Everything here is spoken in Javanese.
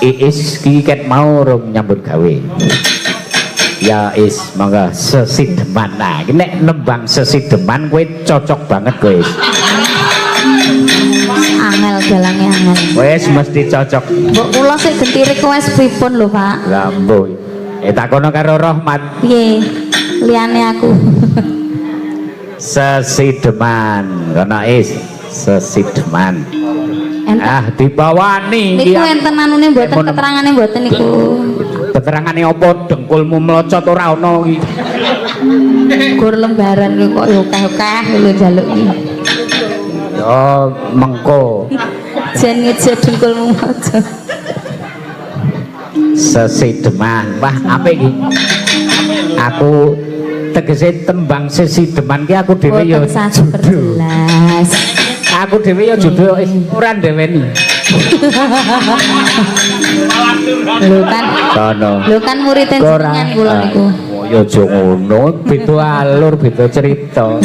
Iis ki ket mau rung nyambut gawe. Ya Is, monggo sesideman. Nah, iki nek nembang sesideman kowe cocok banget kowe. Is. Angel dalange angel. Wis mesti cocok. Mbok kula sik genti request pripun lho, Pak? Lah mbuh. Eh takono karo Rohmat. Piye? Liyane aku. Sesideman. Kono Is, sesideman. Enten Ah, dibawani niku enten anune mboten, keterangane mboten niku. Keterangane apa dengkulmu mlocot ora ana iki. Gur lembaran kuwi kok ya akeh-akeh lho njaluk iki. Ya mengko. Jan ngejo dengkulmu aja. Sesideman. Wah, apik iki. Aku tegese tembang sesideman ki aku dhewe ya Boten saged judul. perjelas. Aku dhewe ya judul wis ora ndeweni. Lho kan Kono. lho kan murid jenengan kula niku. Oh, ya aja ngono, beda alur, beda cerita.